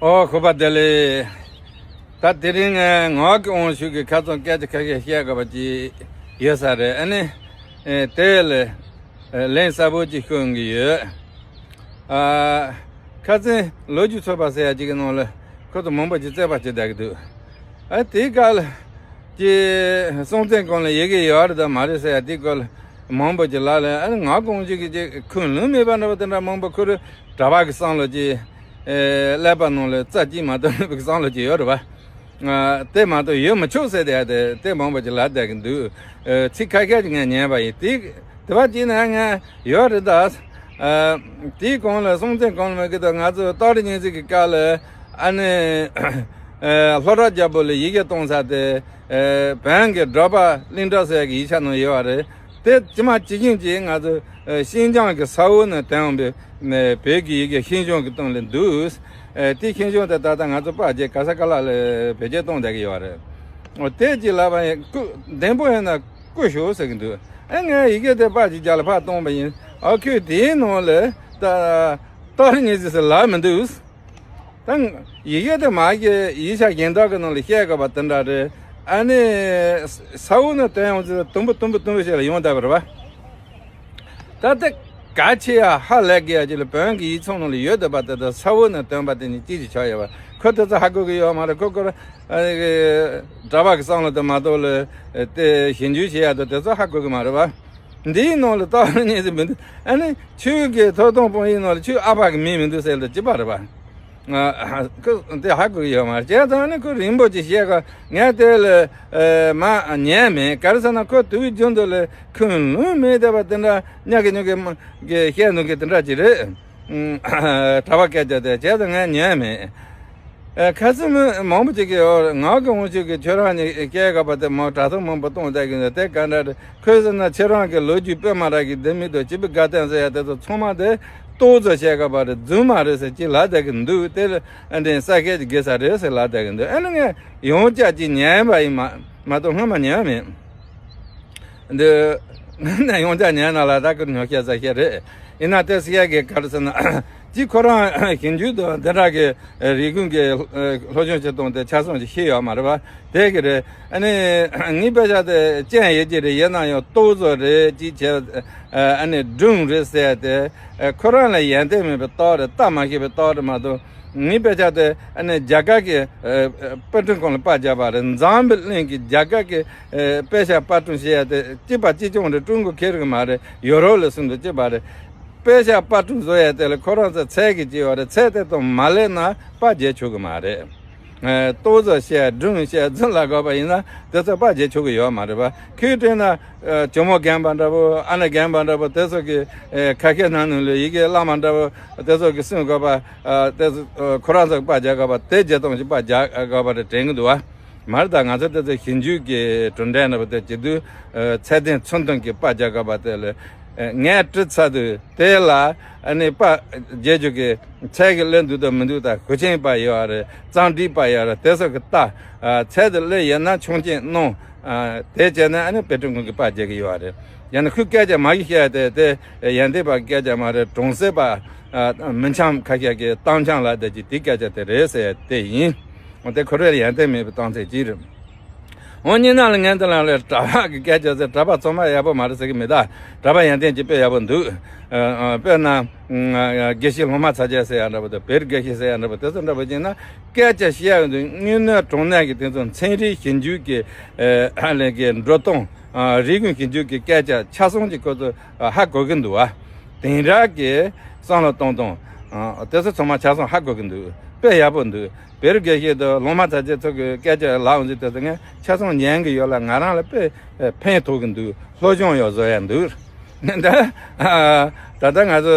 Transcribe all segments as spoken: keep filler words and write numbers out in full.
ཨོ་ཁོ་པ་བདེ་ལེགས། ད་དེ་རིང་ངག་གི་དབང་ཕྱུག་གི་ཁ་ཚོན་སྐད་ཆ་ཁ་ཤས་བཤད་དགོས་པ་ཅིག་ཡོད་ས་རེད། ཨ་ནི་ཨེ་དེ་ལ་ཨེ་ལན་གསལ་པོ་ཅིག་ཤོད་གི་ཡོད། ཨ་ཁ་སང་ལོ་རྒྱུས་ཚོགས་པ་ཟེར་ཡ་ཅིག་གི་ནང་ལ་ཁོ་ཚོ་མང་པོ་ཅིག་རྩོད་པ་བྱེད་བསྡད་ཀྱི་འདུག་ཨ་དེའི་སྐབས་ལ་ཀྱི་སྲོང་བཙན་སྒམ་ལ་ཡི་གེ་ཡོད་རེད་དང་མ་རེད་ཟེར་ཡ་དེའི་སྐོར་ལ་མང་པོ་ཅིག་ལབ་ལ། ཨ་ནི་ངག་དབང་ཕྱུག་གི་ཅིག་ཁུངས་ལུང་མེད་པ་འདྲ་པོ་དེ་འདྲ་མང་པོ། ཁོ་རང་གྲྭ་པ་གི་བསམ་བློ་ཅིག་ཨེ་ཀླད་པ་ནང་ལ་རྩ་གཅིག་མ་གཏོགས་མེད་པའི་བསམ་བློ་ཅིག་ཡོད་རེད་པ། ཨ་དེ་མ་གཏོགས་ཡོད་མི་ཆོག་ཟེར་བསྡད་དེ་དེ་མང་པོ་ཅིག་ལབ་བསྡད་ཀྱི་འདུག་ཨེ་ཚིག་ཁ་ཤས་ཅིག་ངས་ཉན་པ་ཡིན། དེ་དེ་བ་ཅིག་ན་ངས་ཡོད་རེད་ད། ཨ་དེའི་གོང་ལ་སྲོང་བཙན་སྒམ་ལ་མ་གི་ད་ང་ཚོ་སྟག་རི་གཉན་གཟིགས་ཀྱི་སྐབས་ལ་ཨ་ནི་ཨེ་ལྷོ་བྲག་རྒྱལ་པོ་ལ་ཡི་གེ་གཏོང་ས་དེ་ཨེ་བོན་གྱི་སྒྲོལ་པ་གླིང་གྲགས་ཟེར་གྱི་ཡིག་ཆ་ནང་ཡོད་པ་རེད། དེ་ཇི་མ་ཇི་བཞིན་གྱིས་ང་ཚོ་ཨེ་ཤིན་ཅང་གི་ས་འོག་ནས་ཐོན་འོང་པའི་ཨེ་བོད་ཀྱི་ཡི་གེ་ཤིང་གཞོང་གི་སྟེང་ལ་འདུག་ཨེ་དེ་ཤིང་གཞོང་དེ་ད་ལྟ་ང་ཚོ་པར་རྒྱག་ག་ས་ག་ལ་ལ་བེད་སྤྱོད་གཏོང་བསྡད་ཀྱི་ཡོད་རེད། འོ་དེ་ཅིག་ལབ་པ་ཡིན། བདེན་པོ་ཡིན་ན་བཀོད་ཤོག་ཟེར་གྱི་འདུག་ཨེ་ངས་ཡི་གེ་དེ་པར་ཅིག་རྒྱག་ལ་ཕར་གཏོང་པ་ཡིན། ཨ་ཁོས་དེའི་ནང་ལ་ད་སྟག་རི་གཉན་གཟིགས་ཟེར་ལབ་མི་འདུག་ད་ཡི་གེ་དེ་མ་གི་ཡིག་ཆ་གཞན་དག་གི་ནང་ལ་བཤད་དགོས་པ་དེ་འདྲ་རེད། ཨ་ནི་ས་འོག་ནས་ཐོན་ཡོང་ཚེ་དུམ་བུ་དུམ་བུ་དུམ་བུ་ཞིག་ལ་ཡོང་བསྡད་པ་རེད་པ། ད་ལྟ་གལ་ཆེ་ཡ་ཧ་ལས་གི་ཡ་ཅིག་ལ་བོན་གྱི་ཡིག་ཚང་ནང་ལ་ཡོད་བསྡད་པ་དེ་དང་ས་འོག་ནས་ཐོན་པ་དེ་གཉིས་གཅིག་གཅིག་ཆགས་ཡོད་པ་ཁོ་དེ་ཚོ་ཧ་གོ་གི་ཡོད་མ་རེད། ཁོ་ཁོ་རང་ཨ་ནི་གྲྭ་པ་གི་བསམ་བློ་དེ་མ་གཏོགས་ལ་དེ་ཞིབ་འཇུག་བྱེད་ཡ་དང་དེ་ཚོ་ཧ་གོ་གི་མ་རེད་པ། འདིའི་ནང་ལ་སྟག་རི་གཉན་གཟིགས་མི་འདུག་ཨ་ནི་ཁྱོད་ཀྱི་ཐོག་དང་དཔང་ཡིག་ནང་ལ་ཁྱོད་ཨ་ཕ་གི་མིང་མི་འདུག་ཟེར་ལ་ཅི་པ་རེད་པ། ཨ་ཁོ་དེ་ཧ་གོ་གི་ཡོད་མ་རེད། བྱས་ཙང་ནི་ཁོ་རིང་པོ་ཅིག་བཤད་ག་ངས་དེ་ལ་ཨ་མ་ཉན་མེད། ག་རེ་ཟེར་ན་ཁོ་དུས་རྒྱུན་དུ་ལ་ཁུངས་ལུང་མེད་བསྡད་པ་དེ་འདྲ་ཉག་གི་ཉོག་གི་མ་གི་བཤད་འདུག་གི་དེ་འདྲ་ཅིག་རེད། ཨ་གྲྭ་པ་སྐད་ཆ་དེ་བྱས་ཙང་ངས་ཉན་མེད། ཨ་ཁ་སང་མི་མང་པོ་ཅིག་གིས་ངག་གི་དབང་ཕྱུག་གིས་ཁྱོད་རང་ཉིད་སྐྱེས་དགོས་པ་དེ་མ་གྲྭ་ཚང་མང་པོ་གཏོང་བསྡད་ཀྱི་འདུག་དེ་ག་འདྲ་རེད། ཁོས་ཟེར་ན་ཁྱེད་རང་གི་ལོ་རྒྱུས་དཔེ་མ་རག་གི་ལྡེ་མིག་དང་སྤྱི་པའི་དགའ་སྟོན་ཟེར་ཡ་དེ་ཚོ་ཚང་མ་དེ་རྟོག་བཟོ་བྱས་དགོས་པ་རེད། རྫུན་མ་རེད་ཟེར་ཅིག་ལབ་བསྡད་ཀྱི་འདུག་དེ་ལ་ཨ་འདྲེན་ས་ཁད་ཀྱི་དགེ་ས་རེད་ཟེར་ལབ་བསྡད་ཀྱི་འདུག་ཨ་ནི་ངས་ཡང་བསྐྱར་ཅིག་ཉན་པ་ཡིན། མ་མ་གཏོགས་སྔོན་མ་ཉན་མེད། འདི་ནས་ཡོང་ཆ་ཉན་ན་ལ་ད་ཁོ་ཉོ་ཤེས་ཟ་ཤེས་རེད། ཡིན་ན་དེ་སི་ཡ་གི་ག་རེ་ཟེར་ན་ཅི་ཁོ་རང་ཞིབ་འཇུག་དང་འདི་འདྲ་གི་རིག་གཞུང་གི་སློབ་སྦྱོང་བྱེད་སྟངས་དེ་ཆ་ཚང་ཞིག་ཤེས་ཡོད་མ་རེད་པ། དེ་གི་རེད། ཨ་ནི་ངའི་དཔེ་ཆ་དེ་སྤྱན་ཡོད་ཀྱི་རེད། ཡིན་ན་ཡང་རྟོག་བཟོ་རེད་ཅིག་བྱས། ཨ་ནི་སྒྲུང་རེད་ཟེར་ཏེ་ཁོ་རང་ལ་ཡོན་ཏན་མེད་པའི་རྟགས་རེད། ལྟ་མ་ཤེས་པའི་རྟགས་རེད་མ་གཏོགས། ངའི་དཔེ་ཆ་དེ་ཨ་ནི་རྒྱ་གར་གྱི་ཨ་དཔེ་སྐྲུན་ཁང་ལ་པར་བརྒྱབ་པ་རེད། འཛམ་བུ་གླིང་གི་རྒྱ་གར་གྱི་ཨ་དཔེ་ཆ་པར་སྐྲུན་བྱེད་ཡ་དེ་གཅིག་པ་གཅིག་རྐྱང་རེད། ཀྲུང་གོ་ཁེལ་གི་མ་རེད། ཡོ་རོབ་ལ་སུན་དུ་གཅིག་པ་རེད། དཔེ་ཆ་པར་སྐྲུན་བཟོ་ཡ་དེ་ལ་ཁོ་རང་ཚོ་ཚད་ཀྱི་གཅིག་ཡོད་རེད། ཚད་དེ་དང་མ་ལེགས་ན་པར་རྒྱག་ཆོག་གི་མ་རེད། ཨ་རྟོག་བཟོ་བཤད། སྒྲུང་བཤད། རྫུན་ལ་དགོས་པ་ཡིན་ན་དེ་ཚོ་པར་རྒྱག་ཆོག་གི་ཡོད་མ་རེད་པ། ཁོས་བྲིས་ན་ཨ་ཇོ་མོ་རྒན་པ་འདྲ་པོ། ཨ་ནེ་རྒན་པ་འདྲ་པོ། དེ་ཚོ་གི་ཨ་ཁ་ཤས་ནང་ནས་ལོས་ཡི་གེ་བླ་མ་འདྲ་པོ་དེ་ཚོ་གི་སུན་དགོས་པ། ཨ་དེ་ཚོ་ཨ་ཁོ་རང་ཚོ་གི་པར་རྒྱག་དགོས་པ་དེ་བརྒྱ་སྟོང་ཞིག་པར་རྒྱག་དགོས་པ་རེད་དྲན་གི་འདུག་བ། མ་རེད། ད་ང་ཚོ་དེ་ཚོ་ཞིབ་འཇུག་གི་གྲུབ་འབྲས་འདྲ་པོ་དེ་བྱེད་དུས་ཨ་ཚད་ལྡན་ཚུལ་མཐུན་གྱི་པར་རྒྱག་དགོས་པ་དེ་ལ་ཨ་ངས་བྲིས་ཚར་དུས་དེ་ལ་ཨ་ནི་པར་རྒྱག་རྒྱུ་གི་ཚད་ཀྱི་ལོས་འདུག་དང་མི་འདུག་ད་གོས་ཆེན་པར་ཡོད་རེད། གཙང་སྒྲིག་པར་ཡོད་རེད། དེ་ཚོ་གི་ལྟ། ཨ་ཚད་དེ་ལོས་ཡོད་ན་ཆུང་ཆེན་གནང་། ཨ་དེ་བྱས་ན་ཨ་ནི་དཔེ་སྐྲུན་ཁང་གི་པར་རྒྱག་གི་ཡོད་རེད། ཡང་ན་ཁོས་སྐད་ཆ་མ་གི་བཤད་དེ་དེ་ཡོན་ཏན་པ་སྐད་ཆ་མ་རེད། གྲོང་གསེབ་པ་ཨ་མི་འཆམ་ཁ་ཤས་ཀྱི་གཏམ་འཆམ་ལ་བསྡད་ཀྱི་དེ་སྐད་ཆ་དེ་རེད་ཟེར་དེ་ཡིན། འོ་དེ་ཁོ་རེ་ལ་ཡོན་ཏན་མེད་པའི་གཏམ་ཚིག་ཅིག་རེད། འོ་སྙིང་ནང་ལ་ངས་འདི་ལ་ལས་གྲྭ་པ་གི་སྐད་ཆ་ཟེར། གྲྭ་པ་ཚང་མ་ཡག་པོ་མ་རེད་ཟེར་གི་མེད། ད་གྲྭ་པ་ཡོན་ཏན་ཅིག་དཔེ་ཡག་པོ་འདུག་ཨ་ཨ་དཔེར་ན་ཨ་དགེ་བཤེས་ལྷ་མ་ཚ་རྒྱལ་ཟེར་ཡ་འདྲ་པོ་དང་། བེར་དགེ་བཤེས་ཟེར་ཡ་འདྲ་པོ་དེ་ཚོ་འདྲ་པོ་ཅིག་ན་སྐད་ཆ་བཤད་ཡོང་དུས་དངོས་གནས་དྲང་གནས་ཀྱི་དེ་ཚོ་ཚན་རིག་ཞིབ་འཇུག་གི་ཨ་ལས་ཀྱི་འགྲོ་སྟངས། ཨ་རིག་གཞུང་ཞིབ་འཇུག་གི་སྐད་ཆ་ཆ་ཚང་ཅིག་ཁོ་ཚོ་ཨ་ཧ་གོ་གི་འདུག་བ། དེང་རབས་ཀྱི་བསམ་བློ་གཏོང་སྟངས་ཨ་དེ་ཚོ་ཚང་མ་ཆ་ཚང་ཧ་གོ་གི་འདུག་དཔེ་ཡག་པོ་འདུག་བེར་དགེ་བཤེས་དང་ལྷ་མ་ཚ་རྒྱལ་ཚོ་གི་སྐད་ཆ་ལབ་འོང་དུས་དེ་ཚོ་ངས་ཆ་ཚང་ཉན་གི་ཡོད་ལ་ང་རང་ལ་དཔེ་ཕན་ཐོགས་གི་འདུག་སློབ་སྦྱོང་ཡང་བཟོ་ཡ་འདུག་ད་ད་ལྟ་ང་ཚོ་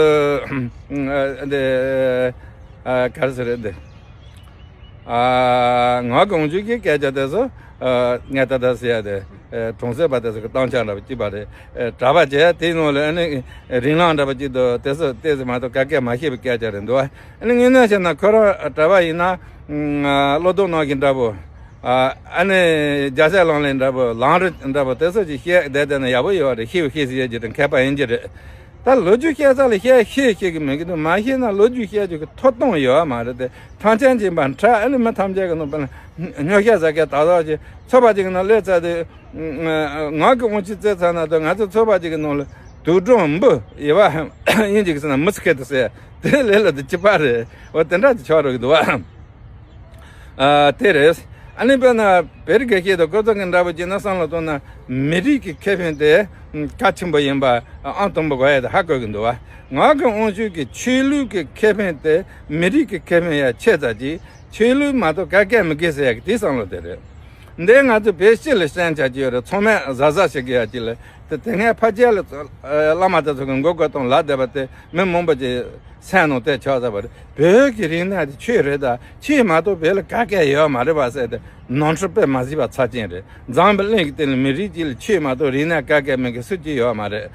འདི་ག་རེ་ཟེར་རེད། འདི་ངག་གི་དབང་ཕྱུག་གི་སྐད་ཆ་དེ་ཚོ་ངས་ད་ལྟ་ཟེར་ཡ་དེ་གྲོང་གསེབ་པ་དེ་ཚོ་གི་གཏམ་འཆམ་འདྲ་པོ་གཅིག་པ་རེད། གྲྭ་པ་བྱས་དེའི་ནང་ལ་ཨ་ནི་རིན་ལངས་འདྲ་པོ་གཅིག་འདུག་དེ་ཚོ་ཏོག་ཙམ་མ་གཏོགས་ག་གེ་མ་ཤེས་པའི་སྐད་ཆ་རེད་འདུག་ཨ་ནི་དངོས་གནས་བཤད་ན་ཁོ་རང་གྲྭ་པ་ཡིན་ན་བློ་ལྡོག་གནང་གི་འདྲ་པོ། ཨ་ནི་རྒྱལ་སྲས་ལག་ལེན་འདྲ་པོ། ལམ་རིམ་འདྲ་པོ་དེ་ཚོ་ཅིག་བཤད་བསྡད་བསྡད་ན་ཡག་པོ་ཡོད་རེད། ཤེས་བ་ཤེས་ཟེར་ཡས་ཀྱི་དང་མཁས་པ་ཡིན་གྱི་རེད། ད་ལོ་རྒྱུས་བཤད་ས་ལ་བཤད་ཤེས་ཤེས་ཀྱི་མི་གི་འདུག་མ་ཤེས་ན་ལོ་རྒྱུས་བཤད་རྒྱུ་གི་ཐོབ་ཐང་ཡོད་མ་རེད་དེ། ཐང་ཆེན་གྱི་འབའ་ཁྲ་ཨ་ནི་མི་ཐམས་ཅད་ཀྱི་ནང་པ་ན་ཉོ་བཤད་ཟ་མཁན་ད་ལྟ་ཅི་ཚོ་པ་ཅིག་གི་ནང་སླེབས་ཚར་དུས། ང་གི་དབང་ཆ་བཙལ་ཚར་ན་ད་ང་ཚོ་ཚོ་པ་ཅིག་གི་ནང་ལ་དུག་སྦྲང་འབུ་ཡོད་པ་ཡིན་ཅིག་ཟེར་ན་མི་ཚེ་ཁེ་ཏུ་ཟེར་དེ་ལས་ལ་དུ་ཅི་པ་རེད། འོ་དེ་འདྲ་ཅིག་ཆགས་འགྲོ་གི་འདུག་བ། ཨ་དེ་རེད། ཨ་ནི་དཔེར་ན་བོད་རིགས་སྐད་ཆ་དང་ཁོ་ཚོ་གི་འདྲ་པོ་བྱས་ན་བསམ་བློ་གཏོང་ན་མི་རིགས་ཀྱི་ཁེ་ཕན་དེ་གལ་ཆེན་པོ་ཡིན་པ་ཨང་དང་པོ་གོ་ཡ་དེ་ཧ་གོ་གི་འདུག་བ། ང་གི་དབང་ཤུགས་ཀྱི་ཆོས་ལུགས་ཀྱི་ཁེ་ཕན་དེ་མི་རིགས་ཀྱི་ཁེ་ཕན་ཡ་ཆེ་ཙམ་གྱིས་ཆོས་ལུགས་མ་གཏོགས་ག་གེ་མི་དགོས་ཟེར་ཡ་གི་དེ་བསམ་བློ་དེ་རེད། འདི་ང་ཚོ་བོད་སྤྱི་ལ་ཤན་ཆ་གི་ཡོད་རེད། ཚང་མས་གཟབ་གཟབ་བྱེད་དགོས་ཡ་གཅིག་ལ་དེ་དེ་སྔའི་ཕ་རྒྱལ་ལ་བླ་མ་དེ་ཚོ་གི་མགོ་སྐོར་གཏོང་ལབ་བསྡད་པ་དེ་མི་མང་པོ་ཅིག་སེམས་ནང་དེ་ཆགས་ཚར་བ་རེད། བོད་ཀྱི་རིག་གནས་དེ་ཆོས་རེད་ད། ཆོས་མ་གཏོགས་བོད་ལ་ག་གེ་ཡོད་མ་རེད་བ་ཟེར་ཏེ་ནོར་འཁྲུལ་དཔེ་མ་གཟིགས་པ་ཚབས་ཆེན་རེད། འཛམ་བུ་གླིང་གི་སྟེང་ལ་མི་རིགས་གཅིག་ལ་ཆོས་མ་གཏོགས་རིག་གནས་ག་གེ་མེད་མཁན་སུ་གཅིག་ཡོད་མ་རེད།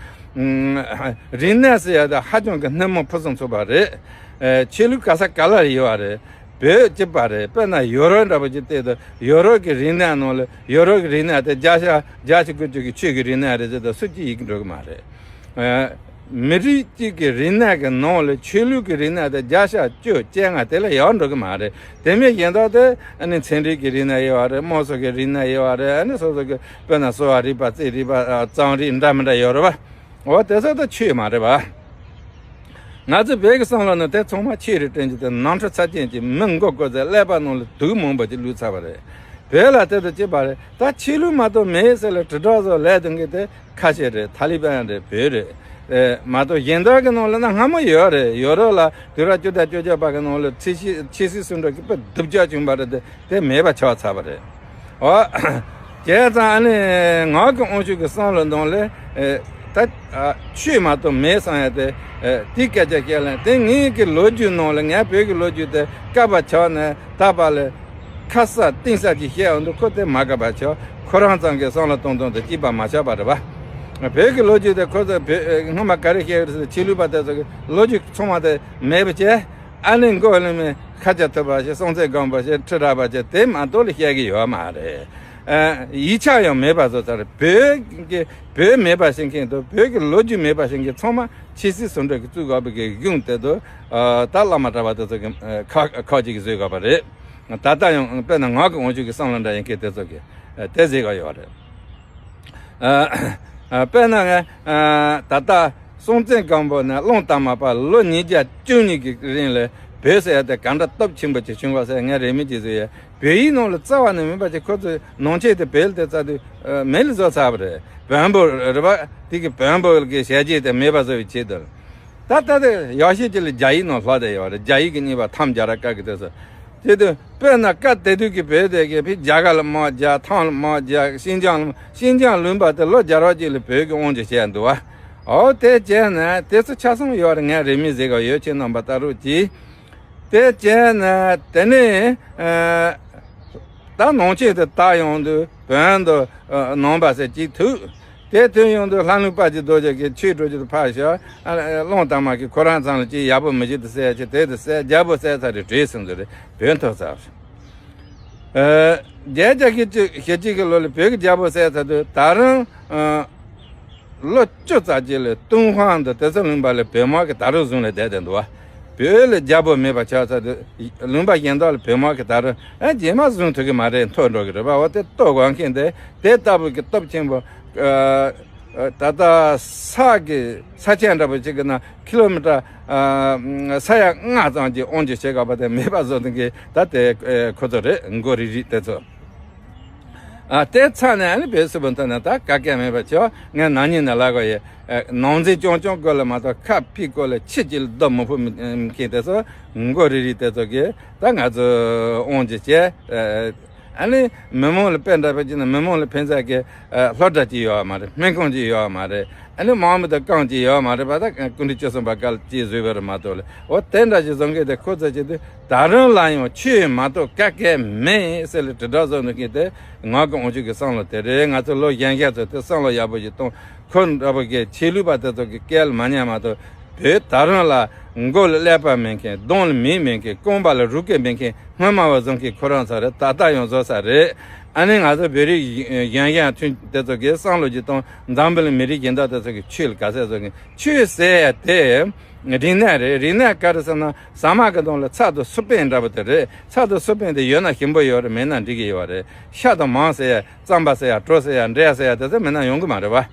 རིག་གནས་ཟེར་ཡ་དེ་ཧ་ཅང་གི་སྣེ་མོ་ཕུན་སུམ་ཚོགས་པ་རེད། ཆོས་ལུགས་ག་ས་ག་ལ་ཡོད་པ་རེད། བོད་སྤྱི་པ་རེད། དཔེར་ན་ཡོ་རོབ་འདྲ་པོ་ཅིག་བལྟས་དུས་ཡོ་རོབ་ཀྱི་རིག་གནས་ནང་ལ་ཡོ་རོབ་ཀྱི་རིག་གནས་དེ་བརྒྱ་ཆ་བརྒྱད་ཅུ་དགུ་བཅུ་གི་ཆོས་ཀྱི་རིག་གནས་རེད་ཟེར་དུས་སུ་གཅིག་ཡིད་ཀྱི་འགྲོ་གི་མ་རེད། མི་རིགས་གཅིག་གི་རིག་གནས་ཀྱི་ནང་ལ་ཆོས་ལུགས་ཀྱི་རིག་གནས་དེ་བརྒྱ་ཆ་བཅུ་བཅོ་ལྔ་དེ་ལས་ཡག་འགྲོ་གི་མ་རེད། དེ་མིན་གཞན་དག་དེ་ཨ་ནི་ཚན་རིག་གི་རིག་གནས་ཡོད་པ་རེད། དམངས་སྲོལ་གྱི་རིག་གནས་ཡོད་པ་རེད། ཨ་ནི་སོ་སོ་གི་དཔེར་ན་གསོ་བ་རིག་པ་རྩིས་རིག་པ་རྩོམ་རིག་འདྲ་མི་འདྲ་ཡོད་རེད་པ། འོ་དེ་ཚོ་ད་ཆོས་མ་རེད་པ། ང་ཚོ་བོད་ཀྱི་བསམ་བློ་ནང་དེ་ཚང་མ་ཆོས་རེད་དྲན་གྱི་དེ་ནོར་འཁྲུལ་ཚབས་ཆེན་གྱི་མི་མགོ་སྐོར་ཚེ་ཀླད་པ་ནང་ལ་དུག་མང་པོ་ཅིག་བླུགས་ཚར་བ་རེད། བོད་ལ་དེ་དང་གཅིག་པ་རེད། ད་ཆོས་ལུགས་མ་གཏོགས་མེད་ཟེར་ལ་དྲིལ་བསྒྲགས་བཟོ་ལས་དང་གི་དེ་ཁ་ཤས་རེད། ཐ་ལི་བན་རེད། བོད་རེད། ཨེ་མ་གཏོགས་གཞན་དག་གི་ནང་ལ་ན་སྔ་མོ་ཡོད་རེད། ཡོ་རོབ་ལ་དུས་རབས་བཅུ་དང་བཅོ་བརྒྱད་པ་གི་ནང་ལ་ཆོས་སྲིད་ཆོས་སྲིད་ཟུང་འབྲེལ་གྱི་དཔེ་སྡུག་ཅག་བྱུང་བ་རེད་དེ། དེ་མེད་པ་ཆགས་ཚར་བ་རེད། འོ། བྱས་ཙང་ཨ་ནི་ངག་གི་དབང་ཕྱུག་གི་བསམ་བློ་ནང་ལས་ཨེ་ད་ཨ་ཆོས་མ་གཏོགས་མེད་བསམ་ཡ་དེ་ཨེ་དེའི་སྐད་ཆ་བཤད་ལན་དེ། ངའི་གི་ལོ་རྒྱུས་ནང་ལ་ངའི་བོད་ཀྱི་ལོ་རྒྱུས་དེ་བཀབ་པ་ཆགས་ནས་ད་བར་ལ་ཁ་གསལ་གཏིང་གསལ་གྱིས་བཤད་འོང་དུས་ཁོ་དེ་མ་དགའ་བ་ཆགས། ཁོ་རང་ཚང་གི་བསམ་བློ་གཏོང་སྟངས་དེ་གཅིག་པ་མ་ཆགས་པ་རེད་པ། བོད་ཀྱི་ལོ་རྒྱུས་དེ་ཁོ་ཚོ་བོད་སྔོན་མ་ག་རེ་བཤད་ཡོད་རེད་ཟེར་ཆོས་ལུགས་པ་དེ་ཚོ་གི་ལོ་རྒྱུས་ཚང་མ་དེ་མེད་པ་བྱས། ཨ་ནི་མགོ་ལེན་མི་ཁ་ཆ་ཐུབ་པ་ཞིག་སྲོང་བཙན་སྒམ་པོ་ཞིག་ཁྲི་རལ་པ་ཞིག་དེ་མ་གཏོགས་ལ་བཤད་ཀྱི་ཡོད་མ་རེད། ཨ་ཡིག་ཆ་ཡང་མེད་པ་བཟོ་ཚར། བོད་ཀྱི་བོད་མེད་པ་བྱེད་མཁན་དང་བོད་ཀྱི་ལོ་རྒྱུས་མེད་པ་བྱེད་མཁན་ཚང་མ་ཆོས་སྲིད་ཟུང་འབྲེལ་གྱི་བཙུགས་དགོས་པའི་གི་གཞུང་དེ་ཚོ་ད་བླ་མ་གྲྭ་པ་དེ་ཚོ་གི་ཁག་ཁག་ཅིག་གིས་བཟོས་དགོས་པ་རེད། ད་ལྟ་ཡང་དཔེར་ན་ངག་གི་དབང་ཕྱུག་གི་བསམ་བློ་འདྲ་ཡིན་མཁན་དེ་ཚོ་གིས་དེ་བཟོས་དགོས་ཡོད་རེད། ཨ་ཨ་དཔེར་ན་ང་ཨ་ད་ལྟ་སྲོང་བཙན་སྒམ་པོ་ནས་གླང་དར་མ་བར་ལོ་ཉིས་བརྒྱ་བཅུ་གཉིས་ཀྱི་རིང་ལ་བོད་ཟེར་ཡ་དེ་ག་འདྲ་སྟོབས་ཆེན་པོ་ཅིག་བྱུང་བ་ཟེར་ངས་རེ་མིག་ཅིག་བཟོས་ཡ། བོད་ཡིག་ནང་ལ་རྩ་བ་ནས་མེད་པ་ཅིག་ཁོ་ཚོས་ནང་ཆོས་དེ་བོད་ལ་དེ་རྩ་དུས་མེད་ལ་བཟོ་ཚར་བ་རེད། བོན་པོ་རེད་པ། དེ་གི་བོན་པོ་གི་ཞལ་རྒྱས་དེ་མེད་པ་བཟོ་བའི་ཆེད་དུ། ད་ལྟ་དེ་ཡག་ཤོས་ཅིག་ལ་རྒྱ་ཡིག་ནང་ལྷག་བསྡད་ཡོད་རེད། རྒྱ་ཡིག་གི་རྙིང་པ་ཐམ་རྒྱ་ར་ཀ་གི་དེ་ཚོ། དེ་དུས་དཔེར་ན་སྐབས་དེ་དུས་ཀྱི་བོད་དེ་གི་ཕི་རྒྱ་གར་ལ་དམག་རྒྱག་ཐང་ལ་དམག་རྒྱག་ཤིན་ཅང་ལ་ཤིན་ཅང་ལུང་པ་དེ་ལོ་བརྒྱ་རོགས་ཅིག་ལ་བོད་ཀྱི་དབང་ཆ་བྱས་འདུག་བ། འོ་དེ་བྱས་ན་དེ་ཚོ་ཆ་ཚང་ཡོད་རེད། ངས་རེ་མིག་གཟིགས་ག་ཡོད། ཁྱེད་རྣམ་པ་ལྟ་རོགས་གྱིས། དེ་བྱས་ན་དེ་ནས་ཨ་ད་ནང་ཆོས་དེ་དར་ཡོང་དུས་བོན་དུ་ཨ་ནང་པ་ཟེར་གཅིག་ཐུག་དེ་ཐོན་ཡོང་དུས་ལྷ་ལུང་དཔལ་གྱི་རྡོ་རྗེ་གིས་ཆོས་སྒྲོལ་རྒྱུ་དུ་ཕར་བཞག་ཨ་གླང་དར་མ་གིས་ཁོ་རང་ཚང་ལ་ཅིག་ཡག་པོ་མི་བྱེད་དུ་ཟེར་ཡ་ཆེ་དེ་དུ་ཟེར་རྒྱལ་པོ་ཟེར་ཚར་རེད། བྲོས་སོང་ཟེར་རེད། བོད་ཐོབ་ཚར་རེད། ཨ་བརྒྱད་བརྒྱ་བཞི་བཅུ་ཞེ་གཅིག་གི་ལོ་ལ་བོད་ཀྱི་རྒྱལ་པོ་ཟེར་ཚར་དུས་ད་རུང་ཨ་ལོ་བཅུ་ཙམ་ཅིག་ལ་ཏུན་ཧོང་དང་དེ་ཚོ་ལུང་པ་ལ་བོད་དམག་གིས་ད་རུང་བཟུང་ལ་བསྡད་བསྡད་འདུག་བ། བོད་ལ་རྒྱལ་པོ་མེད་པ་ཆགས་ཚར་དུས་ལུང་པ་གཞན་དག་ལ་བོད་དམག་གིས་ད་རུང་ཨ་རྗེས་མ་བཟུང་ཐུབ་ཀྱི་མ་རེད། འཐོར་འགྲོ་གི་རེད་པ། འོ་དེ་ལྟོ་གོན་མཁན་དེ་དེ་ལྟ་བུ་གི་སྟོབས་ཆེན་པོ་ཨ་ཨ་ད་ལྟ་ས་གི་ས་ཆེན་འདྲ་པོ་ཞིག་གི་ནང་ཀི་ལོ་མི་ཊར་ཨ་ས་ཡ་ལྔ་ཙམ་གྱི་དབང་སྒྱུར་བྱེད་དགོས་པ་དེ་མེད་པ་བཟོ་འདུག་གི། ད་དེ་ཨ་ཁོ་ཚོ་རེད། མགོ་རིལ་རིལ་དེ་ཚོ། ཨ་དེ་ཚ་ནས་ཨ་ནི་བོད་སིལ་བུ་མཐོ་ནས་ད་ག་གེ་མེད་པ་ཆེ་བ། ངས་ནང་ཉིན་ནས་ལབ་དགོས་ཡོད། ཨ་ནང་འཛིང་རྐྱང་རྐྱང་སྐོར་ལ་མ་གཏོགས་ཁ་ཕྱི་སྐོར་ལ་ཕྱི་གཅིག་ལ་རྡོ་མི་ཕོག་མཁན་དེ་ཚོ་མགོ་རིལ་རིལ་དེ་ཚོ་གིས་ད་ང་ཚོ་དབང་སྒྱུར་བྱས། ཨ་ཨ་ནི་མི་མང་ལ་དཔེ་འདྲ་པོ་བྱས་ན་མི་མང་ལ་ཕན་ཚུན་གྱི་ཨ་སློབ་གྲྭ་གཅིག་ཡོད་མ་རེད། སྨན་ཁང་གཅིག་ཡོད་མ་རེད། ཨ་ནི་དམག་མི་དང་རྐང་གཅིག་ཡོད་མ་རེད་པ། ད་སྐུ་ཕྲེང་བཅུ་གསུམ་པ་སྐབས་ལ་གཅིག་བཟོས་པ་རེད་མ་གཏོགས་ལ། འོ་དེ་འདྲ་ཞིག་བཟོ་མཁན་དེ་ཁོ་ཚོ་བྱེད་དུས་ད་རུང་ལ་ཡང་ཆོས་མ་གཏོགས་ག་གེ་མེད་ཟེར་ལ་དྲིལ་བསྒྲགས་བཟོ་འདུག་མཁན་དེ་ངག་གི་དབང་ཕྱུག་གི་བསམ་བློ་དེ་རེད། ང་ཚོ་ལོ་གཞོན་གཞོན་ཚོ་དེ་བསམ་བློ་ཡག་པོ་ཞིག་གཏོང་། ཁོ་འདྲ་པོ་གི་ཆོས་ལུགས་པ་དེ་ཚོ་གི་སྐད་ལ་མ་ཉན་མ་གཏོགས་ བོད་ད་རང་ལ་མགོ་ལ་ཀླད་པ་མེད་མཁན། གདོང་ལ་མིག་མེད་མཁན། རྐང་པ་ལ་རུས་ཀོག་མེད་མཁན་སྔོན་མ་བ་བཟོ་མཁན་ཁོ་རང་ཚོ་རེད། ད་ལྟ་ཡང་བཟོ་ས་རེད། ཨ་ནི་ང་ཚོ་བོད་རིགས་གཞན་གཞན་ཐུན་དེ་ཚོ་གི་བསམ་བློ་ཅིག་གཏོང་། འཛམ་བུ་གླིང་མི་རིགས་གཞན་དག་དེ་ཚོ་གི་ཆོས་ལ་ག་ཚད་བཟོ་མཁན། ཆོས་ཟེར་ཡ་དེ་རིག་གནས་རེད། རིག་གནས་ག་རེ་ཟེར་ན། ཟ་མ་གི་གདོང་ལ་ཚྭ་དང་སུར་པན་འདྲ་པོ་དེ་རེད། ཚྭ་དང་སུར་པན་དེ་ཡོད་ན་ཞིམ་པོ་ཡོད་རེད། མེད་ན་འགྲིག་གི་ཡོད་རེད། ཤ་དང་མང་ཟེར་ཡ། རྩམ་པ་ཟེར་ཡ། གྲོ་ཟེར་ཡ། འབྲས་ཟེར་ཡ། དེ་ཚོ་མེད་ན་ཡོང་གི་མ་རེད་བ།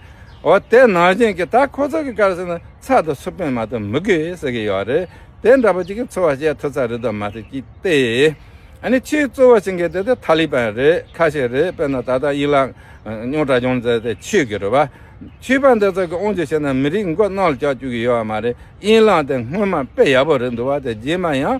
འོ་དེ་ནང་བཞིན་གྱི་ད་ཁོ་ཚོ་གི་ག་རེ་ཟེར་ན། ཚྭ་དང་སུར་པན་མ་གཏོགས་མི་དགོས་ཟེར་གི་ཡོད་རེད། དེ་འདྲ་པོ་ཅིག་གི་འཚོ་བ་བྱེད་ཐུབ་ས་རེད་དམ་མ་ཟེར་གྱི་སྟེ། ཨ་ནི་ཆེས་གཙོ་བོ་ཞིག་གི་དེ་དེ་ཐ་ལི་པན་རེད། ཁ་ཤས་རེད། དཔེར་ན་ད་ལྟ་ཨི་ལག་རྙོག་དྲ་བྱུང་ཚེ་དེ་ཆོས་ཀྱི་རེད་བ། ཆོས་པ་འདི་ཚོ་གི་དབང་ཆ་བྱས་ན་མི་རིགས་མགོ་གནག་ལ་བཀྱག་བཅུག་གི་ཡོད་བ་མ་རེད། ཨི་ལག་དེ་སྔོན་མ་དཔེ་ཡག་པོ་རེད་འདུག་བ། དེ་རྗེས་མ་ཡང་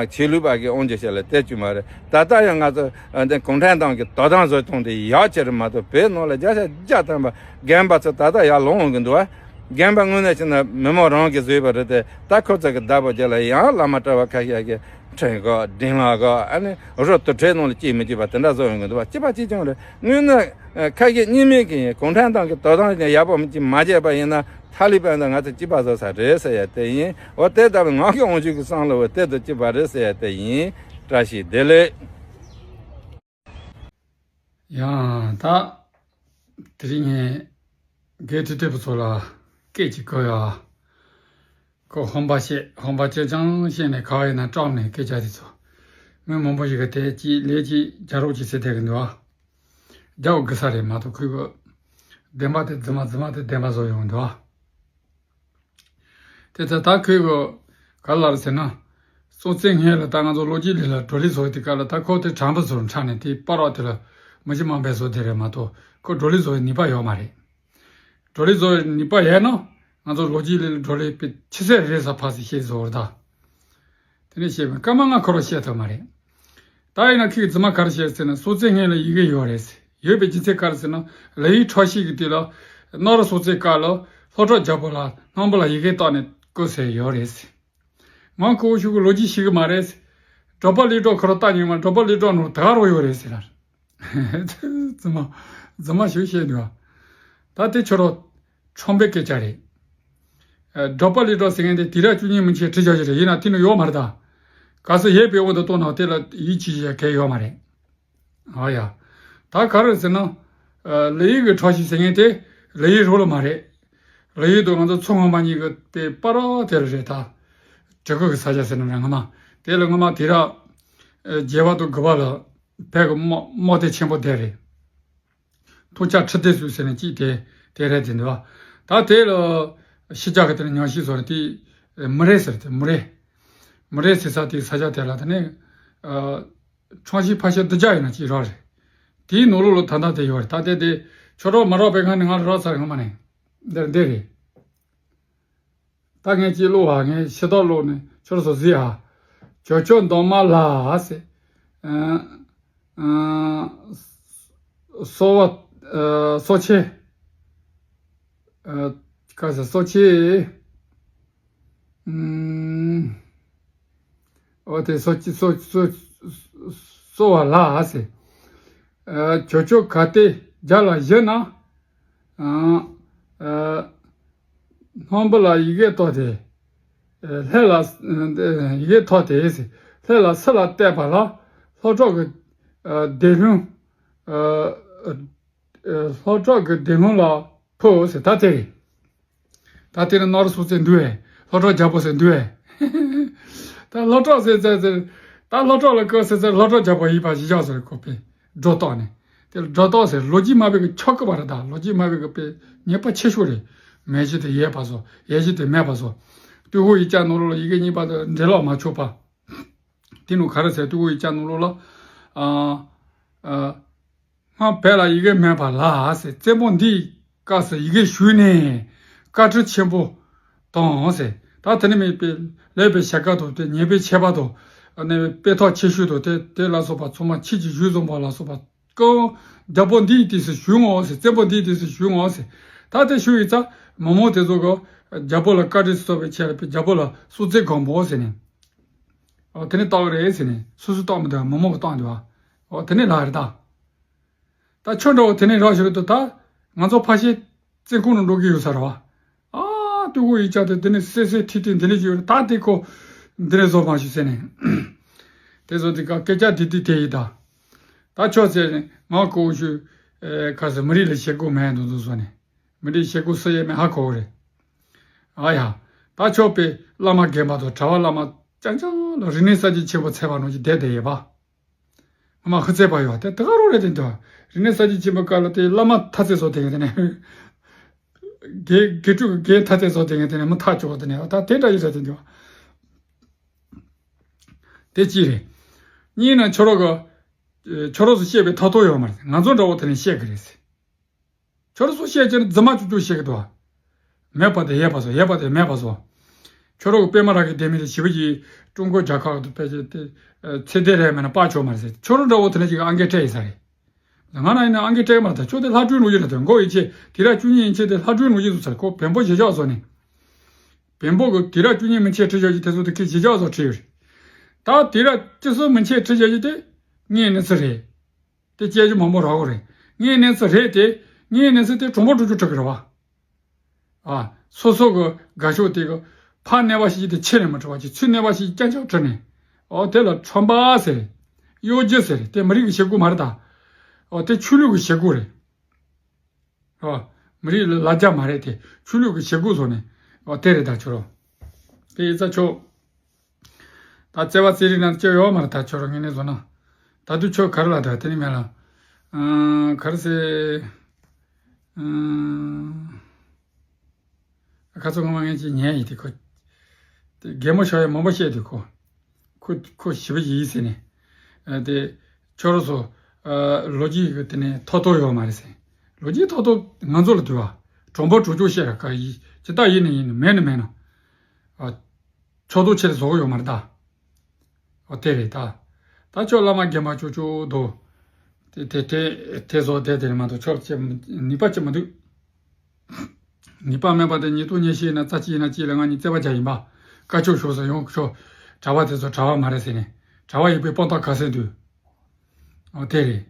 ཆོས་ལུགས་པ་གི་དབང་ཆ་བྱས་ལ་དེ་བཅུག་མ་རེད། ད་ལྟ་ཡང་ང་ཚོ་འདི་གུང་ཁྲན་ཏང་གི་དོ་དམ་བཟོ་སྟངས་དེ་ཡག་ཆེ་རེད་མ་གཏོགས། བོད་ནང་ལ་བརྒྱ་ཆ་བརྒྱ་ཐམ་པ་རྒན་པ་ཚོ་ད་ལྟ་ཡར་ལངས་འོང་གི་འདུག་བ། རྒན་པ་དངོས་གནས་བྱས་ན་མི་མང་རང་གིས་བཟོས་པ་རེད་དེ། ད་ཁོ་ཚོ་གི་བདག་པོ་རྒྱབ་ལ་ཡང་བླ་མ་གྲྭ་པ་ཁ་ཤས་ཀྱིས་ཁྲིམས་གོ་སྒྲིག་ལམ་གོ། ཨ་ནི་རུ་དུར་ཁྲོད་ནང་ལ་སྐྱེལ་མི་བཅུག་པ་དེ་འདྲ་བཟོ་ཡོང་གི་འདུག་བ། སྐྱེས་པ་གཅིག་ཀྱང་རེད། དངོས་གནས་ཁ་ཞེ་གཉིས་མེད་ཀྱི་གུང་ཁྲན་ཏང་གི་དོ་དམ་ཡག་པོ་མི་གཅིག་མ་བྱས་པ་ཡིན་ན། ཐ་ལི་པན་དང་ང་ཚོ་གཅིག་པ་བཟོ་ས་རེད་ཟེར་ཡ་དེ་ཡིན། འོ་དེ་ལྟ་བུའི་ངག་གི་དབང་ཕྱུག་གི་བསམ་བློ་བ་དེ་དང་གཅིག་པ་རེད་ཟེར་ཡ་དེ་ཡིན། བཀྲ་ཤིས་བདེ་ལེགས། ཡང་ད་དེ་རིང་ངས་རྒན་ཁྲི་ཐོན་པ་ཚོ་ལ་སྐད་ཅིག་བཀོད་ཡ། ཁོ་ཧོན་པ་བཤད། ཧོན་པ་ཅེ་ཅང་བཤད་ནས་ག་བ་ཡིན་ན་སྐྲག་ནས་སྐད་ཆ་དེ་ཚོ། མི་མང་པོ་ཞིག་གིས་དེ་ཅིག་ལས་ཅིག་རྒྱག་རོགས་ཅིག་ཟེར་བསྡད་གི་འདུག་ཨ། རྒྱག་དགོས་ས་རེད་མ་གཏོགས། ཁོས་གི་བདེན་པ་དེ་རྫུན་མ། རྫུན་མ་དེ་བདེན་པ་བཟོ་ཡོང་འདུག་ཨ། དེ་ཚོ་ད་ཁོས་གི་ག་ལ་རེད་ཟེར་ན། སྲོང་བཙན་སྔོན་ལ་ད་ང་ཚོ་ལོ་རྒྱུས་ལས་ལ་བགྲོ་གླེང་བཟོ་དེ་ག་ལ། ད་ཁོ་དེ་དྲང་པོ་བཟོ་འཕྲང་ནས་དེ་པ་རོག་དེ་ལ་མི་ཅི་མང་པོས་བཟོ་དེ་རེད་མ་གཏོགས། ཁོ་བགྲོ་གླེང་བཟོ་བའི་ནུས་པ་ཡོད་མ་རེད། བགྲོ་གླེང་བཟོ་བའི་ནུས་པ་ཡོད་ན་ང་ཚོ་ལོ་རྒྱུས་ལས་ལ་བགྲོ་གླེང་པའི་ཆུ་ཚད་རེད་ས་ཕ་སི་ཤེས་བཟོ་བར་ད། དེ་ནས་བཤད་པའི་སྐར་མ་ལྔ་འཁོར་བ་བཤད་ཐུབ་མ་རེད། ད་ཡིན་ན་ཁོས་རྫུན་མ་ག་རེ་བཤད་ཟེར་ན། སྲོང་བཙན་སྔོན་ལ་ཡི་གེ་ཡོད་རེད་ཟེར། ཡོད་པའི་རྒྱུ་མཚན་ག་རེ་ཟེར་ན། ལི་ཡུལ་འཕྲོག་བྱེད་ཀྱི་དུས་ལ་གནམ་རི་སྲོང་བཙན་སྐབས་ལ་ལྷོ་བྲག་རྒྱལ་པོ་ལ་སྣམ་བུ་ལ་ཡི་གེ་བཏགས་ནས་བཀོད་ཟེར་ཡོད་རེད་ཟེར། ང་ཁོ་བོ་ཤུག་གི་ལོ་རྒྱུས་ཤེས་གི་མ་རེད་ཟེར། འབྲོག་པ་ལི་གྲོགས་ཁོ་རང་ལྟ་མྱོང་མ། འབྲོག་པ་ལི་གྲོགས་ནང་ད་ག་རོ་ཡོད་རེད་ཟེར་ལ། རྫུན་མ། རྫུན་མ་ཞིག་བཤད་འདུག་ཨ། ད་དེ་ཁྱོད་རང་ཁྲོམ་པའི་སྐད་ཆ་རེད། ཨ། འབྲོག་པ་ལི་གྲོགས་ཟེར་མཁན་དེ་དུས་རབས་བཅུ་གཉིས་མན་ཆད་ཁྲི་བརྒྱ་ཞིག་རེད། ཡིན་ན་དེ་ནི་ཡོད་མ་རེད་ད། གལ་སྲིད་ཡོད་པའི་དབང་དུ་གཏོང་ན་དེ་ལ་ཡིད་ཆེས་བྱེད་གལ་ཡོད་མ་རེད། ཨ་ཡ། ད་ག་རེ་ཟེར་ན། ཨ། ལི་ཡུལ་གྱི་འཕྲོག་བྱེད་ཟེར་མཁན་དེ་ལི་ཡུལ་རོ་ལ་མ་རེད། ལི་ཡུལ་དུ་ང་ཚོ་མཚོ་སྔོན་མོ་གཉིས་ཀྱི་དེ་པ་ར་དེ་ལ་རེད་ད། གྲི་གུ་གི་ས་ཆ་ཟེར་ན་རེད་སྔོན་མ། དེ་ལ་སྔོན་མ་དུས་རབས་བརྒྱད་པ་དང་དགུ་པ་ལ་བོད་ཀྱི་དམག་དམག་སྡེ་ཆེན་པོ་དེ་རེད། ཐུག་ཆ་ཁྲི་ལྡེ་སུ་ཟེར་ནས་གཅིག་དེ་དེ་རེད་དེ་འདུག་བ། ད་དེ་ལ་ཕྱི་རྒྱལ་གྱི་དེ་ལ་ཉམས་ཞིབ་བཟོ་རེད་དེ། མུ་རེ་ཟེར་དེ། མུ་རེ། མུ་རེ་ཟེར་ས་དེ་ས་ཆ་དེ་ལ་དེ་ནས། ཨ། ཁྲོམ་གཞིས་ཕལ་ཆེར་བདུན་བརྒྱ་ཡིན་ན་གཅིག་རོགས་རེད། དེའི་ནང་ལོགས་ལ་ད་ལྟ་དེ་ཡོད་རེད། ད་ལྟ་དེ་ཁྱོད་རོགས་མ་རོགས་པའི་ཁ་ནས་ང་ལ་རོགས་ཚར་ཡོང་མ་ནས། འདིར་འདི་རེད། ད་ངས་ཅིག་ཀློག་ཨ། ངས་ཤེས་རྟོགས་ཀློག་ནས་ཁྱོད་རོགས་ཚོ་གཟིགས་ཨ། ཇོ་ཇོ་མདོང་དམར་ལ་ཟེར། ཨ། ཨ། སོ་བ། ཨ། སོ་ཆེ། ཨ། ག་ཟེར། སོ་ཆེ། ཨུམ། འོ་དེ་སོ་སོ་སོ་སོ་བ་ལ་ཟེར། ཨ། ཇོ་ཇོ་ག་སྟེ་རྒྱ་ལ་བཞི་ན། ཨ། ཨ། སྣམ་བུ་ལ་ཡི་གེ་བཏགས་ཏེ། ཨ། ལྷས་ལ་ཡི་གེ་བཏགས་ཏེ་ཟེར། ལྷས་ལ་སི་ལ་བཏགས་པ་ལ་ལྷོ་བྲག་གི། ཨ། བདེ་ལྷུན། ཨ། ཨ། ལྷོ་བྲག་གི་བདེ་ལྷུན་ལ་ཕུལ་ཟེར། ད་དེ་རེད། ད་དེ་ནི་གནམ་རི་སྲོང་བཙན་འདུལ་བས། ལྷོ་བྲག་རྒྱལ་པོ་ཟེར་འདུལ་བས། ད་ལྷོ་བྲག་ཟེར་ཟེར་ཟེར། ད་ལྷོ་བྲག་ལ་བཀོད་ཟེར་ཟེར། ལྷོ་བྲག་རྒྱལ་པོ་ཡིན་པ་ཞིག་བཞག་ཟེར། ཁོ་པས་སྒྲོ་བཏགས་ནས། དེ་ལ་སྒྲོ་བཏགས་ཟེར། ལོ་རྒྱུས་མ་པའི་གི་ཆགས་ཀྱི་བ་རེད། ད་ལོ་རྒྱུས་མ་པའི་གི་དཔེ་ཉེས་པ་ཆེ་ཤོས་རེད། མེད་གཞི་དེ་ཡོད་པ་བཟོ། ཡོད་གཞི་དེ་མེད་པ་བཟོ། ཏུན་ཧོང་ཡིག་ཆ་ནང་ལོགས་ལ་ཡི་གེ་གཉིས་པ་དང་འབྲེལ་ལོག་མ་ཆོག་པ། དེ་ནང་ག་རེ་ཟེར། ཏུན་ཧོང་ཡིག་ཆ་ནང་ལོགས་ལ། ཨ། ཨ། སྔར་བོད་ལ་ཡི་གེ་མེད་པ་ལ་ཟེར། བཙན་པོ་འདིས་སྐབས་སུ་ཡི་གེ་ཞུས་ནས་བཀའ་དྲིན་ཆེན་པོ་དང་ཟེར། ད་དེ་ནས་མི་དཔེ་ལེགས་པའི་བྱ་དགའ་དང་དེ་ཉེས་པའི་ཆད་པ་དང་། ཨ་ནི་དཔེ་ཐོག་ཆེ་ཤོས་དང་དེ་དེ་ལ་སོགས་པ་ཚང་མ་ཁྱེད་ཀྱིས་ཞུས་སོང་བ་ལ་སོགས་པ་ཀུན་རྒྱལ་པོ་འདིའི་དུས་སུ་ཞུས་ངོ་ཟེར། བཙན་པོ་འདིའི་དུས་སུ་ཞུས་ངོ་ཟེར། ད་དེ་ཞུ་ཡི་ཙང་མི་མང་དེ་ཚོ་གིས་རྒྱལ་པོ་ལ་བཀའ་དྲིན་གསོ་བའི་ཆེད་ལ་རྒྱལ་པོ་ལ་སྲོང་བཙན་སྒམ་པོ་ཟེར་ནས། ཨོ། དེ་ནས་བཏགས་རེད་ཟེར་ནས། སོ་སོས་བཏགས་མི་འདུག་མི་མང་གིས་བཏགས་འདུག་ཨོ། དེ་ནས་ལབ་རེད་ད། ད་ཁྱོད་འདྲ་བོ་དེ་ནས་རག་ཤོར་དུས་ད་ང་ཚོ་ཕལ་ཆེར་བཙོན་ཁང་ནང་འགྲོ་གི་ཡོད་ས་རེད་བ། ཨ། སྟུ་གུ་ཡིག་ཆ་དེ་འདི་ནས་སེ་སེ་ཐི་ཐི་འདི་ནས་བྱོས་རེད། ད་དེ་ཁོ་འདི་ནས་བཟོ་མ་ཤེས་ཟེར་ནས། དེ་བཟོ་དེ་ཀ་སྐད་ཆ་དེ་དེ་དེ་ཡིན་ད། ད་ཆོག་ཟེར་ནས་ང་ཁོ་ཤུ་ཁ་སེ་མི་རིགས་ལ་བྱེད་དགོས་མེད་འདུག་འདུག་བཟོ་ནས། མི་རིགས་བྱེད་སྒོ་སུ་ཡས་མེད་ཧ་གོ་གི་རེད། ཨ་ཡ། ད་ཆོག་པའི་བླ་མ་རྒན་པ་དང་གྲྭ་པ་བླ་མ་ཅང་ཅང་ལ་རིག་གནས་གསར་བརྗེ་ཆེན་པོ་ཚད་པ་ནང་བཞིན་བསྡད་བསྡད་ཡོད་པ། ང་མ་ཧུ་ཚད་པ་ཡོད་པ་དེ་དེ་ག་རོ་རེད་དེ་འདུག་རིག་གནས་གསར་བརྗེ་ཆེན་པོ་སྐབས་ལ་དེ་བླ་མ་ཐ་ཚད་བཟོ་དེ་ཡོད་དེ་ནས། དགེ་དགེ་ཕྲུག་གི་རྒན་ཐ་ཚད་བཟོ་དེ་ཡོད་དེ་ནས་མི་ཐ་ཆོག་དེ་ནས་ད་དེ་འདྲ་ཡོད་རེད་དེ་འདུག་དེ་གཅིག་རེད། གཉིས་ནས་ཁྱོད་རོག་གི་ཁྱོད་རོག་སུ་བཤད་པའི་ཐ་ཐོ་ཡོད་མ་རེད། ང་ཚོ་འདྲ་བོ་དེ་ནས་བཤད་གི་རེད། ཁྱོད་རང་ཚོ་བཤད་ཀྱི་ན་རྫུན་མ་བཅུ་བཅུ་བཤད་ཀྱི་འདུག་མེད་པ་དེ་ཡོད་པ་བཟོ། ཡོད་པ་དེ་མེད་པ་བཟོ། ཁྱོད་རང་གི་པད་མ་ར་གི་ལྡེ་མིག་དེ་ཞི་བ་གྱིས་ཀྲུང་གོ་རྒྱལ་ཁབ་ཏུ་ཕལ་ཆེར་དེ་ཚེ་འདས་རེད་མེད་ན་དཔའ་ཆོག་མ་རེད་ཟེར། ཁྱོད་རང་འདྲ་བོ་དེ་འདྲ་ཅིག་ཨང་ཀི་སྤྲད་ཡིན་ས་རེད། ང་རང་ཡིན་ན་ཨང་ཀི་སྤྲད་མ་རེད། ད་ཁྱོད་དེ་ལྷ་སྒྲོན་ལོ་རྒྱུས་ལ་དོན་མགོ་ཡིན་ཆེ་དེ་ར་བཅུ་གཉིས་ཡིན་ཆེ་དེ་ལྷ་སྒྲོན་ལོ་རྒྱུས་བཟོ་ཚར། ཁོ་བེམ་པོ་ཞེ་ཆགས་བཟོ་ནས། བེམ་པོ་གི་དེ་ར་བཅུ་གཉིས་མི་ཆེ་ཁྲི་བཞག་གི་དེ་ཚོ་དེ་ཁི་ཞེ་ཆགས་བཟོ་ཁྲི་ཡོད་རེད། ད་དེ་ར་བཅུ་གསུམ་མི་ཆེ་ཁྲི་བཞག་གི་དེ་ངའི་གནས་ཚུལ་རེད། དེ་སྐྱེས་ཀྱི་མང་པོ་རག་གི་རེད། ངའི་གནས་ཚུལ་རེད་དེ། ངའི་གནས་ཚུལ་དེ་གྲོང་པ་གྲོང་ཆོག་ཁྲི་གི་རེད་བ། ཨ། སོ་སོ་གི་དགའ་ཕྱོགས་དེ་གི་ཕར་གནས་པ་ཞིག་དེ་ཕྱི་ནས་མི་ཁྲི་བ་ཅིག་ཚུར་གནས་པ་ཞིག་རྐྱང་རྐྱང་ཁྲི་ནས། ཨོ་དེ་ལ་ཁྲོམ་པ་ཟེར། གཡོ་སྒྱུ་ཟེར། དེ་མི་རིགས་ཀྱི་བྱེད་སྒོ་མ་རེད་ད། ཨོ་དེ་ཆོས་ལུགས་ཀྱི་བྱེད་སྒོ་རེད། ཨོ། མི་རིགས་ལ་ལ་རྒྱ་མ་རེད་དེ་ཆོས་ལུགས་ཀྱི་བྱེད་སྒོ་བཟོ་ནས། ཨོ་དེ་རེད་ད་ཁྱོད་རོ། དེ་ཡིན་ཙང་ཁྱོད། ད་བརྩེ་བ་བརྩེ་རིགས་ནང་སྐྱོ་ཡོད་མ་རེད་ད་ཁྱོད་རང་ངེས་ནས་བཟོ་ན། ད་དུང་ཁྱོད་ག་རེ་ལ་ད་དེ་ནི་མེད་ལ། ཨང་ག་རེ་ཟེར། ཨང་། ཁ་ཚོ་ངོ་མ་ངན་ཅིག་ཉན་ཡིན་དེ་ཁོ། དེ་རྒན་མོ་ཤོར་ཡ་མང་པོ་བཤད་དེ་ཁོ། ཁོ་ཁོ་ཞི་བ་ཡིན་ཟེར་ནས། ཨ་དེ། ཁྱོད་རང་ཚོ། ཨ་ལོ་རྒྱུས་ཀྱི་དེ་ནས་ཐོ་ཐོ་ཡོད་མ་རེད་ཟེར། ལོ་རྒྱུས་ཐོ་ཐོ་ང་ཚོ་ལ་དུས་བ། གྲོང་པ་གྲོང་ཆོག་བཤད་ར་ཁ་ཡིན་ཇི་ལྟ་ཡིན་ནི་ཡིན་ནི་མེད་ནི་མེད་ནོ། ཨ། ཕྱོགས་གཏོགས་ཆེད་དུ་བཟོ་གི་ཡོད་མ་རེད་ད། ཨོ་དེ་རེད་ད། ད་ཁྱོད་བླ་མ་རྒན་པ་ཅོ་ཅོ་དོ། དེ་དེ་དེ་དེ་བཟོ་དེ་དེ་མ་གཏོགས་ཁྱོད་ཀྱི་ནུས་པ་ཅི་མི་འདུག་ནུས་པ་མེད་པ་དེ་ཉིས་སྟོང་ཉི་ཤུ་ཡིན་ན་རྩ་གཅིག་ཡིན་ན་གཅིག་ལ་ང་གཉིས་བརྩེ་བ་བྱ་ཡིན་པ། བཀའ་ཆོས་ཞུ་ས་ཡོང་ཁྱོད། གྲྭ་པ་དེ་ཚོ་གྲྭ་པ་མ་རེད་ཟེར་ནས། གྲྭ་པ་ཡིན་པའི་དཔང་རྟགས་ག་ཚད་འདུག་ཨོ་དེ་རེད།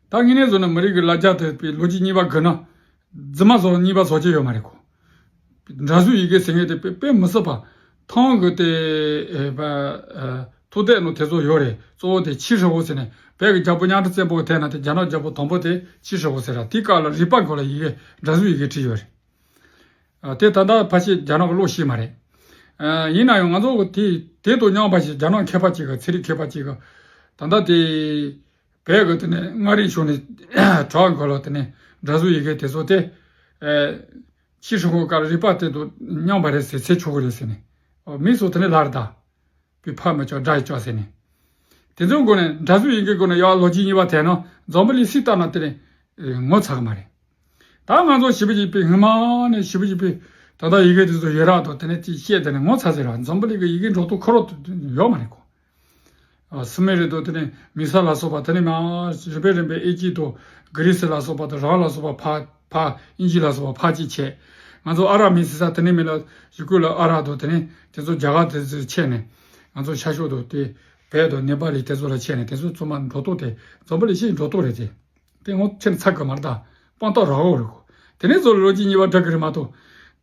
ད་ངས་ནས་བཟོ་ན་མི་རིགས་ཀྱི་ལ་རྒྱ་དེ་པའི་ལོ་རྒྱུས་གཉིས་པ་དགོས་ན། རྫུན་མ་བཟོ་གཉིས་པ་བཟོ་རྒྱུ་ཡོད་མ་རེད་ཁོ། འདྲ་བཟོའི་ཡི་གེ་ཟེར་མཁན་དེ་དཔེ་དཔེ་མི་སྲིད་པ། ཐང་གི་དེ་ཨེ་པ་ཨ་ཐུག་དེབ་ནང་དེ་ཚོ་ཡོད་རེད། གཙོ་བོ་དེ་ཆི་ཧྲི་ཧོ་ཟེར་ནས་བོད་ཀྱི་རྒྱལ་པོ་གཉའ་ཁྲི་བཙན་པོ་གི་དེབ་ནང་དེ་རྒྱ་ནག་རྒྱལ་པོ་དང་པོ་དེ་ཆི་ཧྲི་ཧོ་ཟེར་ར་དེའི་སྐབས་ལ་རིག་པ་སྐོར་ལ་ཡི་གེ་འདྲ་བཟོའི་ཡི་གེ་བྲིས་ཡོད་རེད། ཨ་དེ་ད་ལྟ་ཕལ་ཆེར་རྒྱ་ནག་གི་ཀློག་ཤེས་མ་རེད། ཨ་ཡིན་ན་ཡང་ང་ཚོ་གི་དེ་དེ་དང་མཉམ་པ་ཞིག་རྒྱ་ནག་མཁས་པ་གཅིག་གི་ཚན་རིག་མཁས་པ་གཅིག་གི་ད་ལྟ་དེ། བོད་ཀྱི་དེ་ནས་མངའ་རིས་ཕྱོགས་ནས་གྲྭ་བ་འགོ་ལ་དེ་ནས་འདྲ་བཟོ་ཡི་གེ་དེ་ཚོ་དེ། ཨེ། ཕྱི་ཧྲི་ཧོ་ཀ་ལ་རིག་པ་དེ་དང་མཉམ་པ་རེད་ཟེར་ཚེ་ཆོག་གི་རེད་ཟེར་ནས། ཨོ་མི་ཚོ་དེ་ནས་ལར་ད། བི་ཕ་མ་ཅོག་དགྲ་ཡི་ཅོག་ཟེར་ནས། དེ་ཚོའི་སྒོ་ནས་འདྲ་བཟོ་ཡི་གེ་སྒོ་ནས་ཡག་ལོ་རྒྱུས་གཉིས་པ་དེ་ན་འཛམ་བུ་གླིང་སྲིད་ལྟ་ན་དེ་ནས་ངོ་ཚ་གི་མ་རེད། ད་ང་ཚོ་ཞི་བ་འཇིགས་པའི་སྔོན་མ་ནས་ཞི་བ་འཇིགས་པའི་ད་ལྟ་ཡི་གེ་དེ་ཚོ་ཡོད་རག་དང་དེ་ནས་ཅིག་བཤད་དེ་ནས་ངོ་ཚ་ཟེར་ར་འཛམ་བུ་གླིང་གི་ཡི་གེ་འགྲོ་སྟངས་ཁོ་རོ་ཡོད་མ་རེད་ཁོ། སུ་མེ་རི་དང་དེ་ནས་མི་ས་ལ་སོགས་པ་དེ་ནས་མ་རིམ་པས་རིམ་པས་ཨེ་ཇི་དང་གྷི་རི་སི་ལ་སོགས་པ་དང་རང་ལ་སོགས་པ་ཕ་ཕ་ཨིན་ཇི་ལ་སོགས་པ་ཕ་གཅིག་བྱས། ང་ཚོ་ཨ་ར་མི་སི་ས་དེ་ནས་མི་ལ་ཞི་ཀུ་ལ་ཨ་ར་དང་དེ་ནས་དེ་ཚོ་རྒྱ་གར་དེ་ཚོ་ཆས་ནས་ང་ཚོ་ཤར་ཕྱོགས་དང་དེ་བལ་དང་ནེ་པ་ལི་དེ་ཚོ་ལ་ཆས་ནས་དེ་ཚོ་ཚང་མ་འགྲོ་ལྡོག་དེ་འཛམ་བུ་གླིང་ཕྱིའི་འགྲོ་ལྡོག་རེད་དེ། དེ་ངོ་ཆེན་ཚ་གི་མ་རེད་ད། དཔང་རྟགས་རག་འོ་རེད་གོ། དེ་ནས་བཟོ་ལོ་རྒྱུས་གཉིས་པ་འདྲ་གི་རེད་མ་གཏོགས།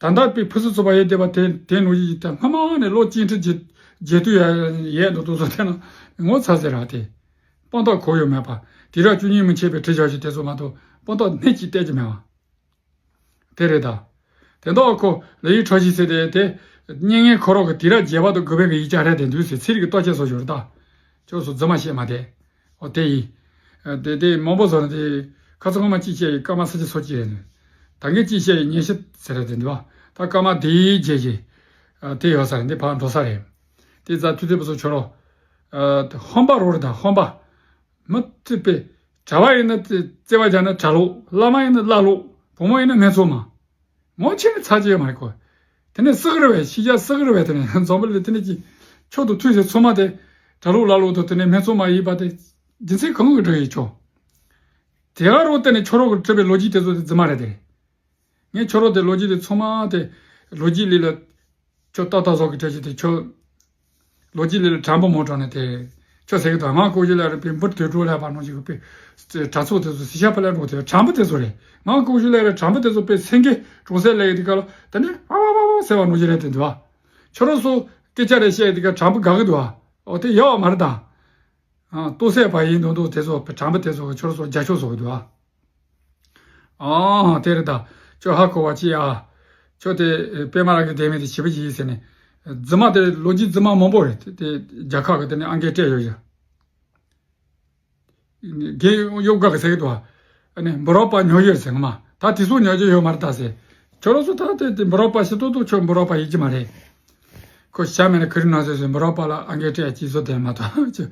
ད་ལྟ་པའི་ཕུ་སུ་ཚོ་བ་ཡོད་བསྡད་པ་དེ་དེ་ལོ་རྒྱུས་ཀྱི་ད་སྔ་མ་ནས་ལོ་གཅིག་ཁྲི་བརྒྱད་བརྒྱད་དུ་ཡ་ཡས་འགྲོ་དུ་བཟོ་དེ་ན་ངོ་ཚ་ཟེར་ར་དེ། དཔང་རྟགས་གོ་ཡོད་མེད་པ། དེ་ར་བཅུ་གཉིས་མི་ཆད་པའི་ཁྲི་བཞག་ཞིག་དེ་ཚོ་མ་གཏོགས་དཔང་རྟགས་སྣེ་གཅིག་བལྟས་ཀྱི་མེད་པ། དེ་རེད་ད། དེ་འདྲ་ཁོ་ལ་ཡི་ཁྲོ་ཞིག་ཟེར་དེ་དེ། རྙེད་མཁན་ཁོ་རོག་གི་དེ་ར་རྒྱས་པ་དང་དགོས་པའི་གི་ཡིག་ཆ་རེད་དེ་འདུག་ཟེར་ཚིག་རིག་གི་ལྟོ་ཆས་བཟོ་ཞོར་ད། ཁྱོད་ཚོ་རྫུན་མ་བཤད་མ་བསྡད། ཨོ་དེ་ཡིན། ཨ་དེ་དེ་མང་པོ་བཟོ་ན་དེ་ཁ་ཚོ་ངོ་མ་ཅི་བཤད་ཡི་སྐར་མ་ས་ཆ་སོ་ཅི་རེད། ད་གིན་ཅི་བཤད་ཡི་ཉན་ཤེས་ཟེར་རེད་དེ་འདུག་ད་སྐར་མ་དེའི་རྗེས་ཀྱི་ཨ་དེ་ཡོད་ས་རེད། འདི་ཕར་འགྲོ་ས་རེད། དེ་ཙ་དུས་དེ་བུ་ཚོ་ཁྱོད་རོ། ཨ་དེ་ཧོན་པ་རོ་རེད་ད་ཧོན་པ། མི་ཚེ་པའི་གྲྭ་པ་ཡིན་ན་བརྩེ་བ་བྱ་ན་གྲྭ་ལོག་བླ་མ་ཡིན་ན་བླ་ལོག་བུ་མོ་ཡིན་ན་སྨད་འཚོང་མ། ངོ་ཆེ་ནི་ཚ་ཅེ་མ་རེད་ཁོ། དེ་ནས་སྲིད་རེ་བས་ཤི་ཡ་སྲིད་རེ་བས་དེ་ནས་འཛོམས་པ་ལས་དེ་ནས་ཀྱི་ཆོག་ཏུ་ཐུག་ཚེ་ཚོ་མ་དེ་གྲྭ་ལོག་བླ་ལོག་ཏུ་དེ་ནས་སྨད་འཚོང་མ་ཡིན་པ་དེ་རྒྱུ་མཚན་གང་གི་འགྲོ་ཡི་ཆོག་དེ་ག་རོ་དེ་ནས་ཆོ་རོག་གི་སྤྲད་པའི་ལོ་རྒྱུས་དེ་ཚོ་དེ་རྫུན་མ་རེད་དེ། ངས་ཁྱོད་རོགས་དེ་ལོ་རྒྱུས་དེ་ཚང་མ་དེ་ལོ་རྒྱུས་ལི་ལ་ཁྱོད་ཏག་ཏག་བཟོ་གི་བྲལ་ཞིག་དེ་ཁྱོད་ལོ་རྒྱུས་ལི་ལ་དྲང་པོ་མོ་དྲང་ནས་དེ་ཁྱོད་ཟེར་གི་དང་ང་ཀོ་ཞི་ལ་རེ་པའི་འབུར་དོད་འགྲོ་ལ་བར་ནང་ཞིག་གི་པའི་དྲ་ཚོགས་དེ་ཚོ་སི་ཤ་ཕ་ལ་འགྲོ་དེ་དྲང་པོ་དེ་ཚོ་རེད། ང་ཀོ་ཞི་ལ་རེ་དྲང་པོ་དེ་ཚོ་པའི་སེང་གེ་གྲོང་གསེབ་ལ་ཡི་དེ་ག་ལ་དེ་ནས་ཨ་བ་བ་ ཟེར་བ་ནོར་གྱི་རེད་དེ་འདུག་བ། ཁྱོད་རང་ཚོ་སྐད་ཆ་རེ་བཤད་དེ་ག་དྲང་པོ་དགའ་གི་འདུག་བ། འོ་དེ་ཡག་བ་མ་རེད་ད། ཨ་ལྟོ་ཟས་བ་ཡིན་མདོག་མདོག་དེ་ཚོ་དྲང་པོ་དེ་ཚོ་ཁྱོད་རང་ཚོ་རྒྱ་ཤོག་བཟོ་གི་འདུག་བ། ཨ་དེ་རེད་ད། ཁྱོད་ཧ་གོ་བ་ཅི་ཡ། ཁྱོད་དེ་པད་མ་རང་གི་བདེན་མེད་དེ་བྱིས་པ་ཅིག་ཡིན་ཟེར་ནས། རྫུན་མ་དེ་ལོ་རྒྱུས་རྫུན་མ་མང་པོ་རེད་དེ་དེ་རྒྱ་ཁག་གི་དེ་ནས་ཨང་ཀི་སྤྲད་ཡོད་ཡ། རྒན་གཡོག་དགའ་གི་ཟེར་གི་འདུག་བ། ཨ་ནི་འབུ་རོགས་པ་ཉོ་ཡོད་ཟེར་ང་མ། ད་དེ་ཚོ་ཉོ་རྒྱུ་ཡོད་མ་རེད་ད་ཟེར། ཁྱོད་རང་ཚོ་ད་དེ་དེ་འབུ་རོགས་པ་ཤི་ཏོག་ཏོ་ཁྱོད་འབུ་རོགས་པ་ཡིན་གྱི་མ་རེད། ཁོ་ཤ་མེད་ན་ཁི་རི་ན་ཟེར་ཟེར་འབུ་རོགས་པ་ལ་ཨང་ཀི་སྤྲད་ཅི་བཟོ་དེ་མ་གཏོགས་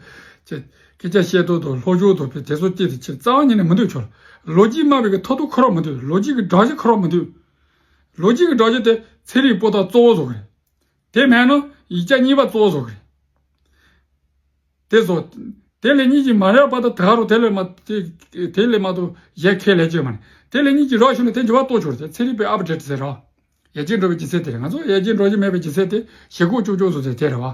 ཁྱོད་ཁྱེད་ཅག་བཤད་ཏོག་ཏོ་ལྷོ་ཕྱོགས་ཏོ་བེ་དེ་ཚོ་སྐྱེས་དེ་ཁྱེད་རྩ་བ་ཉིད་ནས་མི་འདུག་ཁྱོད། ལོ་རྒྱུས་སྨྲ་བའི་གི་ཐོ་ཐོ་ཁོ་རང་མི་འདུག་ལོ་རྒྱུས་ཀྱི་སྒྲོམ་གཞི་ཁོ་རང་མི་འདུག་ལོ་རྒྱུས་ཀྱི་སྒྲོམ་གཞི་དེ་ཚན་རིག་པོ་ཏ་གཙོ་བོ་བཟོ་གི་རེད། དེ་མེད་ན་ཡིག་ཆ་གཉིས་པ་གཙོ་བོ་བཟོ་གི་རེད། དེ་བཟོ། དེ་ལས་གཉིས་ཀྱི་མ་རེད་པ་ད་ད་རུ་དེ་ལས་མ་དེ་དེ་ལས་མ་གཏོགས་གཞན་ཁས་ལེན་བྱེད་མ་རེད། དེ་ལས་གཉིས་ཀྱི་རོགས་ཞུ་ན་དེ་འགྱུར་བ་གཏོང་ཆོག་རེད། ཚན་རིག་པའི་ཨབ་ཌེ་ཊི་ཟེར་རོ། ཡར་རྒྱས་འགྲོ་བའི་ལྗིད་ཚད་དེ་རེད། ང་ཚོ་ཡར་རྒྱས་འགྲོ་རྒྱུ་མེད་པའི་ལྗིད་ཚད་དེ་ཞེ་གོག་ཅོག་ཅོག་བཟོ་ཚད་དེ་རེད་བ།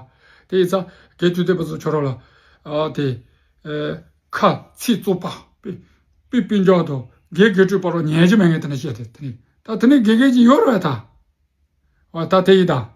དེ་ཡིན་ཙང་རྒན་དུས་དེ་པ་ཚོ་ཁྱོད་རང་ལ་ཨ་དེ་ཨ་ཁ་ཚིག་བཙོག་པ་པི་པི་པི་འཇོག་དང་རྒན་རྒན་དྲུག་པ་རོ་ཉན་རྒྱུ་མེད་ངས་དེ་ནས་བཤད་དེ་དེ་ནས་ད་དེ་ནས་དགེ་རྒན་ཅིག་ཡོད་རེད་ད། བ་ད་དེ་ཡིན་ད།